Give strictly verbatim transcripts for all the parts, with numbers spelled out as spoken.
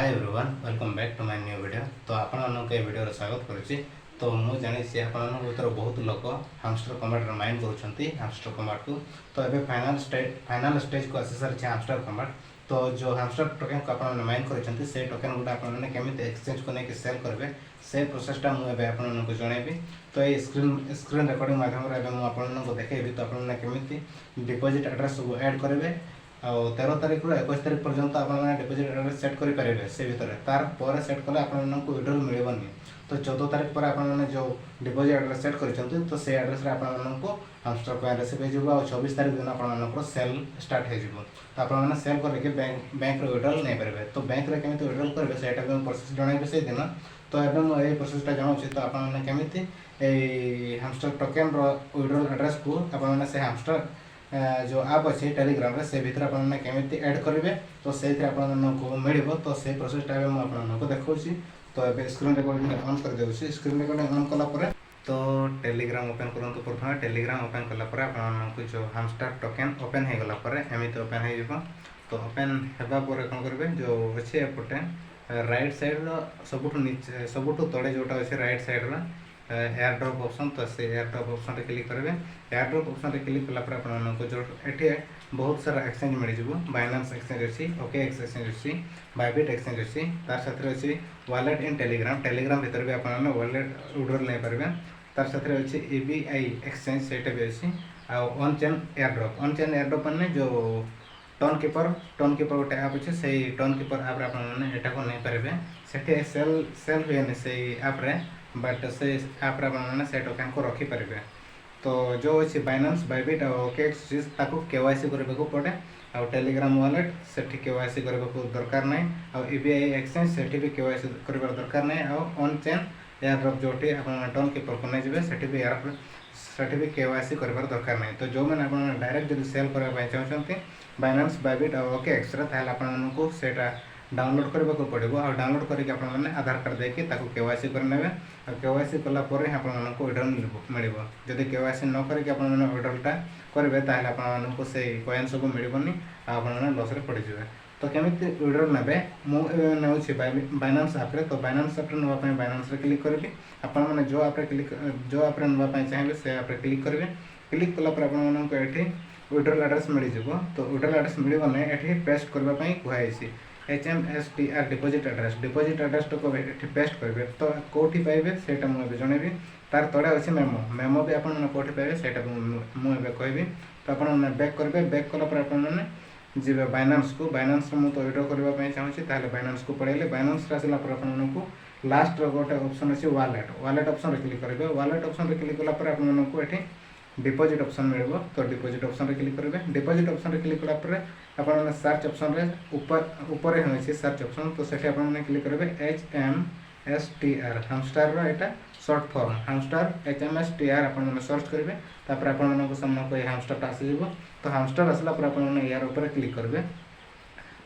Everyone, welcome back to my new video. ତ ଆପଣମାନଙ୍କୁ ଏ ଭିଡ଼ିଓରେ ସ୍ୱାଗତ କରୁଛି। ତ ମୁଁ ଜାଣିଛି ଆପଣମାନଙ୍କ ଭିତରୁ ବହୁତ ଲୋକ ହାମଷ୍ଟର କମାଣ୍ଡରେ ମାଇନ୍ କରୁଛନ୍ତି, ହାମଷ୍ଟର କମାଣ୍ଡକୁ। ତ ଏବେ ଫାଇନାଲ ଷ୍ଟେ ଫାଇନାଲ ଷ୍ଟେଜକୁ ଆସି ସାରିଛି ହାମଷ୍ଟର କମାଣ୍ଡ। ତ ଯେଉଁ ହାମଷ୍ଟର ଟୋକେନକୁ ଆପଣମାନେ ମାଇନ୍ କରିଛନ୍ତି, ସେ ଟୋକେନ ଗୁଡ଼ା ଆପଣମାନେ କେମିତି ଏକ୍ସଚେଞ୍ଜକୁ ନେଇକି ସେଲ୍ କରିବେ, ସେ ପ୍ରୋସେସଟା ମୁଁ ଏବେ ଆପଣମାନଙ୍କୁ ଜଣେଇବି। ତ ଏଇ ସ୍କ୍ରିନ୍ ସ୍କ୍ରିନ୍ ରେକର୍ଡିଂ ମାଧ୍ୟମରେ ଏବେ ମୁଁ ଆପଣମାନଙ୍କୁ ଦେଖେଇବି। ତ ଆପଣମାନେ କେମିତି ଡିପୋଜିଟ୍ ଆଡ୍ରେସ୍ ସବୁ ଆଡ୍ କରିବେ, ଆଉ ତେର ତାରିଖରୁ ଏକୋଇଶ ତାରିଖ ପର୍ଯ୍ୟନ୍ତ ଆପଣମାନେ ଡିପୋଜିଟ୍ ଆଡ୍ରେସ୍ ସେଟ୍ କରିପାରିବେ ସେ ଭିତରେ। ତାର ପରେ ସେଟ୍ କଲେ ଆପଣମାନଙ୍କୁ ୱିଡ୍ରଲ୍ ମିଳିବନି। ତ ଚଉଦ ତାରିଖ ପରେ ଆପଣମାନେ ଯେଉଁ ଡିପୋଜିଟ୍ ଆଡ୍ରେସ୍ ସେଟ୍ କରିଛନ୍ତି, ତ ସେଇ ଆଡ୍ରେସ୍ରେ ଆପଣମାନଙ୍କୁ ହାମଷ୍ଟର କଏନ୍ ରିସିଭ୍ ହେଇଯିବ, ଆଉ ଚବିଶ ତାରିଖ ଦିନ ଆପଣମାନଙ୍କର ସେଲ୍ ଷ୍ଟାର୍ଟ ହେଇଯିବ। ତ ଆପଣମାନେ ସେଲ୍ କରିକି ବ୍ୟାଙ୍କ ବ୍ୟାଙ୍କରେ ୱିଡ୍ରଲ୍ ନେଇପାରିବେ। ତ ବ୍ୟାଙ୍କରେ କେମିତି ୱିଡ୍ରଲ୍ କରିବେ, ସେଇଟା ବି ମୁଁ ପ୍ରୋସେସ୍ ଜଣେଇବି ସେଇଦିନ। ତ ଏବେ ମୁଁ ଏଇ ପ୍ରୋସେସ୍ଟା ଜଣାଉଛି। ତ ଆପଣମାନେ କେମିତି ଏଇ ହାମଷ୍ଟର ଟୋକେନ୍ର ୱିଡ୍ରଲ୍ ଆଡ୍ରେସ୍କୁ ଆପଣମାନେ ସେ ହାମଷ୍ଟର, ଏ, ଯେଉଁ ଆପ୍ ଅଛି ଟେଲିଗ୍ରାମରେ, ସେ ଭିତରେ ଆପଣମାନେ କେମିତି ଆଡ୍ କରିବେ, ତ ସେଇଥିରେ ଆପଣମାନଙ୍କୁ ମିଳିବ। ତ ସେଇ ପ୍ରୋସେସ୍ଟା ଏବେ ମୁଁ ଆପଣମାନଙ୍କୁ ଦେଖାଉଛି। ତ ଏବେ ସ୍କ୍ରିନ୍ ରେକର୍ଡିଂ ଅନ୍ କରିଦେଉଛି। ସ୍କ୍ରିନ୍ ରେକର୍ଡିଂ ଅନ୍ କଲା ପରେ ତ ଟେଲିଗ୍ରାମ ଓପେନ୍ କରନ୍ତୁ। ପ୍ରଥମେ ଟେଲିଗ୍ରାମ ଓପେନ୍ କଲା ପରେ ଆପଣମାନଙ୍କୁ ଯେଉଁ ହାମଷ୍ଟର ଟୋକେନ୍ ଓପେନ୍ ହେଇଗଲା ପରେ ଏମିତି ଓପେନ୍ ହେଇଯିବ। ତ ଓପେନ୍ ହେବା ପରେ କ'ଣ କରିବେ, ଯେଉଁ ଅଛି ଏପଟେ, ଏ, ରାଇଟ୍ ସାଇଡ୍ର ସବୁଠୁ ନିଚେ, ସବୁଠୁ ତଳେ ଯେଉଁଟା ଅଛି ରାଇଟ୍ ସାଇଡ୍ର, ଏ, ଏୟାରଡ୍ରପ୍ ଅପସନ୍, ତ ସେ ଏୟାରଡ୍ରପ୍ ଅପସନ୍ରେ କ୍ଲିକ୍ କରିବେ। ଏୟାରଡ୍ରପ୍ ଅପସନ୍ରେ କ୍ଲିକ୍ କଲା ପରେ ଆପଣମାନଙ୍କୁ ଯେଉଁ ଏଠି ବହୁତ ସାରା ଏକ୍ସଚେଞ୍ଜ ମିଳିଯିବ। ବାଇନାନ୍ସ ଏକ୍ସଚେଞ୍ଜ ଅଛି, ଓକେଏକ୍ସ ଏକ୍ସଚେଞ୍ଜ ଅଛି, ବାଇବିଟ୍ ଏକ୍ସଚେଞ୍ଜ ଅଛି, ତାର ସାଥିରେ ଅଛି ୱାଲେଟ୍ ଇନ୍ ଟେଲିଗ୍ରାମ। ଟେଲିଗ୍ରାମ ଭିତରେ ବି ଆପଣମାନେ ୱାଲେଟ୍ ୱିଡ୍ରଲ୍ ନେଇପାରିବେ। ତାର ସାଥିରେ ଅଛି ଇବିଆଇ ଏକ୍ସଚେଞ୍ଜ, ସେଇଟା ବି ଅଛି। ଆଉ on chain AirDrop, on chain AirDrop ମାନେ ଯେଉଁ ଟନ୍ କିପର, ଟନ୍ କିପର ଗୋଟେ ଆପ୍ ଅଛି, ସେଇ ଟନ୍ କିପର ଆପ୍ରେ ଆପଣମାନେ ଏଟାକୁ ନେଇପାରିବେ। ସେଠି ସେଲ୍ ସେଲ୍ ହୁଏନି ସେଇ ଆପ୍ରେ, ବଟ୍ ସେଇ ଆପ୍ରେ ଆପଣମାନେ ସେ ଟୋକେନ୍କୁ ରଖିପାରିବେ। ତ ଯେଉଁ ଅଛି ବାଇନାନ୍ସ, ବାଇବିଟ୍ ଆଉ ଓକେଏକ୍ସ, ତାକୁ କେୱାଇସି କରିବାକୁ ପଡ଼େ। ଆଉ ଟେଲିଗ୍ରାମ ୱାଲେଟ୍, ସେଠି କେୱାଇସି କରିବାକୁ ଦରକାର ନାହିଁ। ଆଉ ଇବିଆଇ ଏକ୍ସଚେଞ୍ଜ, ସେଠି ବି କେୱାଇସି କରିବାର ଦରକାର ନାହିଁ। ଆଉ ଅନ୍ ଚେନ୍ ଏୟାରଡ୍ରପ୍ ଯେଉଁଠି ଆପଣମାନେ ଟନ୍ କିପରକୁ ନେଇଯିବେ, ସେଠି ବି ଏୟାର ସେଠି ବି କେୱାଇସି କରିବାର ଦରକାର ନାହିଁ। ତ ଯେଉଁମାନେ ଆପଣମାନେ ଡାଇରେକ୍ଟ ଯଦି ସେଲ୍ କରିବା ପାଇଁ ଚାହୁଁଛନ୍ତି ବାଇନାନ୍ସ, ବାଇବିଟ୍ ଆଉ ଓକେଏକ୍ସରେ, ତାହେଲେ ଆପଣମାନଙ୍କୁ ସେଇଟା ଡାଉନଲୋଡ୍ କରିବାକୁ ପଡ଼ିବ। ଆଉ ଡାଉନଲୋଡ୍ କରିକି ଆପଣମାନେ ଆଧାର କାର୍ଡ ଦେଇକି ତାକୁ କେୱାଇସି କରିନେବେ। ଆଉ କେୱାଇସି କଲା ପରେ ହିଁ ଆପଣମାନଙ୍କୁ ୱିଡ୍ରଲ୍ ମିଳିବ, ମିଳିବ। ଯଦି କେୱାଇସି ନ କରିକି ଆପଣମାନେ ୱିଡ୍ରଲ୍ଟା କରିବେ, ତାହେଲେ ଆପଣମାନଙ୍କୁ ସେଇ କଏନ୍ ସବୁ ମିଳିବନି, ଆଉ ଆପଣମାନେ ଲସ୍ରେ ପଡ଼ିଯିବେ। ତ କେମିତି ୱିଡ୍ରଲ୍ ନେବେ, ମୁଁ ଏବେ ନେଉଛି ବାଇ-, ବାଇନାନ୍ସ ଆପ୍ରେ। ତ ବାଇନାନ୍ସ ଆପ୍ରେ ନେବା ପାଇଁ ବାଇନାନ୍ସରେ କ୍ଲିକ୍ କରିବି। ଆପଣମାନେ ଯେଉଁ ଆପ୍ରେ କ୍ଲିକ୍, ଯେଉଁ ଆପ୍ରେ ନେବା ପାଇଁ ଚାହିଁବେ, ସେ ଆପ୍ରେ କ୍ଲିକ୍ କରିବେ। କ୍ଲିକ୍ କଲା ପରେ ଆପଣମାନଙ୍କୁ ଏଠି ୱିଡ୍ରଲ୍ ଆଡ୍ରେସ୍ ମିଳିଯିବ। ତ ୱିଡ୍ରଲ୍ ଆଡ୍ରେସ୍ ମିଳିବ ନାହିଁ, ଏଠି ପେଷ୍ଟ କରିବା ପାଇଁ କୁହାଯାଇଛି। ଏଚ୍ ଏମ୍ ଏସ୍ ଟି ଆର୍ ଡିପୋଜିଟ୍ ଆଡ୍ରେସ୍, ଡିପୋଜିଟ୍ ଆଡ୍ରେସ୍ଟାକୁ ଏଠି ପେଷ୍ଟ କରିବେ। ତ କେଉଁଠି ପାଇବେ, ସେଇଟା ମୁଁ ଏବେ ଜଣେଇବି। ତାର ତଳେ ଅଛି ମେମୋ, ମେମୋ ବି ଆପଣମାନେ କେଉଁଠି ପାଇବେ, ସେଇଟା ମୁଁ, ମୁଁ ଏବେ କହିବି। ତ ଆପଣମାନେ ବ୍ୟାକ୍ କରିବେ। ବ୍ୟାକ୍ କଲା ପରେ ଆପଣମାନେ ଯିବେ ବାଇନାନ୍ସକୁ। ବାଇନାନ୍ସରେ ମୁଁ ତ ୱିଡ୍ର କରିବା ପାଇଁ ଚାହୁଁଛି, ତାହେଲେ ବାଇନାନ୍ସକୁ ପଳେଇଲେ, ବାଇନାନ୍ସରେ ଆସିଲା ପରେ ଆପଣମାନଙ୍କୁ ଲାଷ୍ଟର ଗୋଟେ ଅପସନ୍ ଅଛି ୱାଲେଟ୍, ୱାଲେଟ୍ ଅପସନ୍ରେ କ୍ଲିକ୍ କରିବେ। ୱାଲେଟ୍ ଅପସନ୍ରେ କ୍ଲିକ୍ କଲା ପରେ ଆପଣମାନଙ୍କୁ ଏଠି ଡିପୋଜିଟ୍ ଅପସନ୍ ମିଳିବ। ତ ଡିପୋଜିଟ୍ ଅପସନ୍ରେ କ୍ଲିକ୍ କରିବେ। ଡିପୋଜିଟ୍ ଅପସନ୍ରେ କ୍ଲିକ୍ କଲା ପରେ ଆପଣମାନେ ସର୍ଚ୍ଚ ଅପସନ୍ରେ, ଉପ-, ଉପରେ ହିଁ ଅଛି ସର୍ଚ୍ଚ ଅପସନ୍, ତ ସେଠି ଆପଣମାନେ କ୍ଲିକ୍ କରିବେ ଏଚ୍ ଏମ୍ ଏସ୍ ଟି ଆର୍, ହାମଷ୍ଟରର ଏଇଟା short form, hamster H M S T ଆର୍ ଆପଣମାନେ ସର୍ଚ୍ଚ କରିବେ। ତାପରେ ଆପଣମାନଙ୍କ ସାମ୍ନାକୁ ଏଇ ହାମଷ୍ଟରଟା ଆସିଯିବ। ତ ହାମଷ୍ଟର ଆସିଲା ପରେ ଆପଣମାନେ ଏୟାର ଉପରେ କ୍ଲିକ୍ କରିବେ।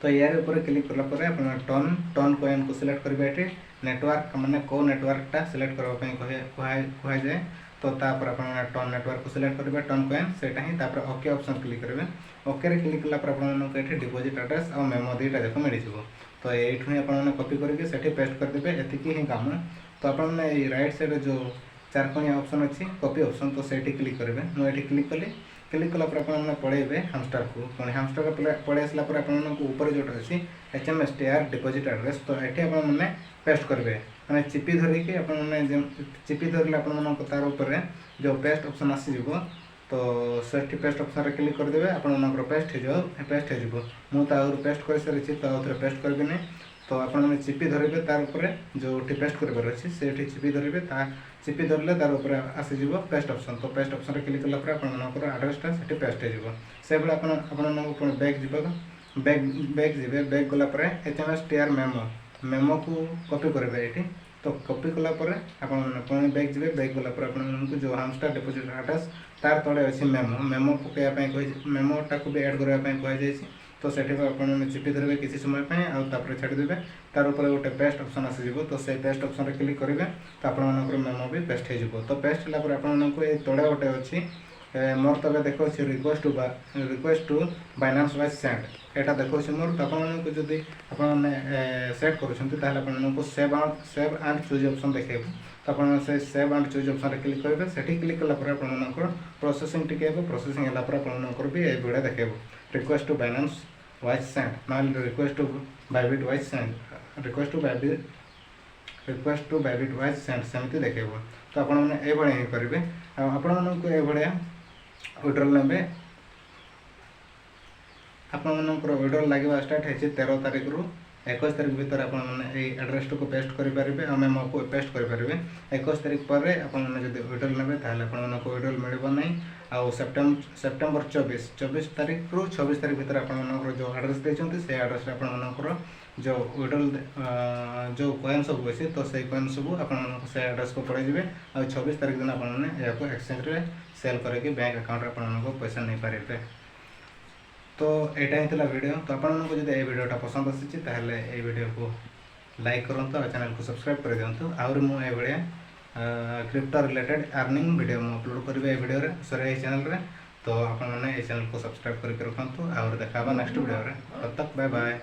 ତ ଏୟାର ଉପରେ କ୍ଲିକ୍ କଲା ପରେ ଆପଣ ଟନ୍, ଟନ୍ କଏନ୍କୁ ସିଲେକ୍ଟ କରିବେ। ଏଠି ନେଟୱାର୍କ, ମାନେ କୋଉ ନେଟୱାର୍କଟା ସିଲେକ୍ଟ କରିବା ପାଇଁ କହେ-, କୁହା-, କୁହାଯାଏ। ତ ତାପରେ ଆପଣମାନେ ଟନ୍ ନେଟୱାର୍କକୁ ସିଲେକ୍ଟ କରିବେ, ଟନ୍ କଏନ୍, ସେଇଟା ହିଁ। ତାପରେ ଓକେ ଅପସନ୍ କ୍ଲିକ୍ କରିବେ। ଓକେରେ କ୍ଲିକ୍ କଲା ପରେ ଆପଣମାନଙ୍କୁ ଏଠି ଡିପୋଜିଟ୍ ଆଡ୍ରେସ୍ ଆଉ ମେମୋ ଦୁଇଟା ଯାକ ମିଳିଯିବ। ତ ଏଇଠୁ ହିଁ ଆପଣମାନେ କପି କରିକି ସେଠି ପେଷ୍ଟ କରିଦେବେ। ଏତିକି ହିଁ କାମ। ତ ଆପଣମାନେ ଏଇ ରାଇଟ୍ ସାଇଡ୍ରେ ଯେଉଁ ଚାରିକଣିଆ ଅପସନ୍ ଅଛି, କପି ଅପସନ୍, ତ ସେଇଠି କ୍ଲିକ୍ କରିବେ। ମୁଁ ଏଠି କ୍ଲିକ୍ କଲି। କ୍ଲିକ୍ କଲା ପରେ ଆପଣମାନେ ପଳେଇବେ ହାମଷ୍ଟରକୁ। ପୁଣି ହାମଷ୍ଟର ପଳେଇ, ପଳେଇ ଆସିଲା ପରେ ଆପଣମାନଙ୍କୁ ଉପରେ ଯେଉଁଟା ଅଛି ଏଚ୍ ଏମ୍ ଏସ୍ ଟି ଆର୍ ଡିପୋଜିଟ୍ ଆଡ୍ରେସ୍, ତ ଏଠି ଆପଣମାନେ ପେଷ୍ଟ କରିବେ। ମାନେ ଚିପି ଧରିକି ଆପଣମାନେ ଯେମ-, ଚିପି ଧରିଲେ ଆପଣମାନଙ୍କ ତାର ଉପରେ ଯେଉଁ ପେଷ୍ଟ ଅପସନ୍ ଆସିଯିବ, ତ ସେଠି ପେଷ୍ଟ ଅପସନ୍ରେ କ୍ଲିକ୍ କରିଦେବେ। ଆପଣମାନଙ୍କର ପେଷ୍ଟ ହେଇଯିବ, ପେଷ୍ଟ ହେଇଯିବ। ମୁଁ ତ ଆଗରୁ ପେଷ୍ଟ କରିସାରିଛି, ତ ଆଉ ଥରେ ପେଷ୍ଟ କରିବି ନାହିଁ। ତ ଆପଣମାନେ ଚିପି ଧରିବେ ତାର ଉପରେ, ଯେଉଁଠି ପେଷ୍ଟ କରିବାର ଅଛି, ସେଇଠି ଚିପି ଧରିବେ। ତା ଚିପି ଧରିଲେ ତାର ଉପରେ ଆସିଯିବ ପେଷ୍ଟ ଅପସନ୍। ତ ପେଷ୍ଟ ଅପସନ୍ରେ କ୍ଲିକ୍ କଲା ପରେ ଆପଣମାନଙ୍କର ଆଡ୍ରେସ୍ଟା ସେଠି ପେଷ୍ଟ ହେଇଯିବ। ସେଭଳି ଆପଣ, ଆପଣମାନଙ୍କୁ ପୁଣି ବ୍ୟାକ୍ ଯିବାକୁ, ବ୍ୟାକ୍, ବ୍ୟାକ୍ ଯିବେ। ବ୍ୟାକ୍ ଗଲା ପରେ ଏଚ୍ ଏମ୍ ଏସ୍ ଟି ଆର୍ ମେମୋ, ମେମୋକୁ କପି କରିବେ ଏଠି। ତ କପି କଲା ପରେ ଆପଣମାନେ ପୁଣି ବ୍ୟାକ୍ ଯିବେ। ବ୍ୟାକ୍ ଗଲା ପରେ ଆପଣମାନଙ୍କୁ ଯେଉଁ ହାମଷ୍ଟର ଡିପୋଜିଟ୍ ଆଡ୍ରେସ୍, ତାର ତଳେ ଅଛି ମେମୋ। ମେମୋ ପକେଇବା ପାଇଁ କହି-, ମେମୋଟାକୁ ବି ଆଡ୍ କରିବା ପାଇଁ କୁହାଯାଇଛି। ତ ସେଠି ବି ଆପଣମାନେ ଚିପି ଧରିବେ କିଛି ସମୟ ପାଇଁ, ଆଉ ତାପରେ ଛାଡ଼ିଦେବେ। ତାର ଉପରେ ଗୋଟେ ପେଷ୍ଟ ଅପସନ୍ ଆସିଯିବ, ତ ସେଇ ପେଷ୍ଟ ଅପସନ୍ରେ କ୍ଲିକ୍ କରିବେ, ତ ଆପଣମାନଙ୍କର ମେମୋ ବି ପେଷ୍ଟ ହେଇଯିବ। ତ ପେଷ୍ଟ ହେଲା ପରେ ଆପଣମାନଙ୍କୁ ଏଇ ତଳେ ଗୋଟେ ଅଛି ଏ, ମୋର ତ ଏବେ ଦେଖଉଛି request to ba-, request to Binance was sent। ଏଇଟା ଦେଖଉଛି ମୋର। ତ ଆପଣମାନଙ୍କୁ ଯଦି ଆପଣମାନେ, ଏ, ସେଟ୍ କରୁଛନ୍ତି, ତାହେଲେ ଆପଣମାନଙ୍କୁ save and, save and choose option ଦେଖେଇବ। ତ ଆପଣ ସେ ସେଭ୍ ଆଣ୍ଡ ଚୁଜ୍ ଅପସନ୍ରେ କ୍ଲିକ୍ କରିବେ। ସେଠି କ୍ଲିକ୍ କଲା ପରେ ଆପଣମାନଙ୍କର ପ୍ରୋସେସିଂ ଟିକେ ହେବ। ପ୍ରୋସେସିଂ ହେଲା ପରେ ଆପଣମାନଙ୍କର ବି ଏଇଭଳିଆ ଦେଖେଇବ, request to Binance was sent, ନହେଲେ request to Bybit was sent, request to Bybit, request to Bybit was sent, ସେମିତି ଦେଖେଇବ। ତ ଆପଣମାନେ ଏଇଭଳିଆ ହିଁ କରିବେ। ଆଉ ଆପଣମାନଙ୍କୁ ଏଇଭଳିଆ ୱିଡ୍ରଲ୍ ନେବେ। ଆପଣମାନଙ୍କର ୱିଡ୍ରଲ୍ ଲାଗିବା ଷ୍ଟାର୍ଟ ହେଇଛି ତେର ତାରିଖରୁ ଏକୋଇଶ ତାରିଖ ଭିତରେ। ଆପଣମାନେ ଏଇ ଆଡ୍ରେସଟିକୁ ପେଷ୍ଟ କରିପାରିବେ, ଆଉ ମେମୋକୁ ପେଷ୍ଟ କରିପାରିବେ। ଏକୋଇଶ ତାରିଖ ପରେ ଆପଣମାନେ ଯଦି ୱିଡ୍ରଲ୍ ନେବେ, ତାହେଲେ ଆପଣମାନଙ୍କୁ ୱିଡ୍ରଲ୍ ମିଳିବ ନାହିଁ। ଆଉ ସେପ୍ଟେମ୍ବ-, ସେପ୍ଟେମ୍ବର ଚବିଶ, ଚବିଶ ତାରିଖରୁ ଛବିଶ ତାରିଖ ଭିତରେ ଆପଣମାନଙ୍କର ଯେଉଁ ଆଡ୍ରେସ ଦେଇଛନ୍ତି, ସେ ଆଡ୍ରେସରେ ଆପଣମାନଙ୍କର ଯେଉଁ ୱିଡ୍ରଲ୍, ଅ, ଯେଉଁ କଏନ୍ ସବୁ ଅଛି, ତ ସେଇ କଏନ୍ ସବୁ ଆପଣମାନଙ୍କୁ ସେ ଆଡ୍ରେସକୁ ପଳେଇଯିବେ। ଆଉ ଛବିଶ ତାରିଖ ଦିନ ଆପଣମାନେ ଏହାକୁ ଏକ୍ସଚେଞ୍ଜରେ ସେଲ୍ କରିକି ବ୍ୟାଙ୍କ ଆକାଉଣ୍ଟରେ ଆପଣମାନଙ୍କୁ ପଇସା ନେଇପାରିବେ। ତ ଏଇଟା ହିଁ ଥିଲା ଭିଡ଼ିଓ। ତ ଆପଣମାନଙ୍କୁ ଯଦି ଏଇ ଭିଡ଼ିଓଟା ପସନ୍ଦ ଆସିଛି, ତାହେଲେ ଏଇ ଭିଡ଼ିଓକୁ ଲାଇକ୍ କରନ୍ତୁ ଆଉ ଚ୍ୟାନେଲକୁ ସବସ୍କ୍ରାଇବ୍ କରିଦିଅନ୍ତୁ। ଆହୁରି ମୁଁ ଏଇଭଳିଆ, ଅ, କ୍ରିପ୍ଟୋ ରିଲେଟେଡ୍ ଅର୍ନିଂ ଭିଡ଼ିଓ ମୁଁ ଅପଲୋଡ୍ କରିବି ଏଇ ଭିଡ଼ିଓରେ, ସରି, ଏଇ ଚ୍ୟାନେଲରେ। ତ ଆପଣମାନେ ଏଇ ଚ୍ୟାନେଲକୁ ସବସ୍କ୍ରାଇବ୍ କରିକି ରଖନ୍ତୁ। ଆହୁରି ଦେଖା ହେବା ନେକ୍ସଟ ଭିଡ଼ିଓରେ। ତବ ତକ ବାଏ ବାଏ।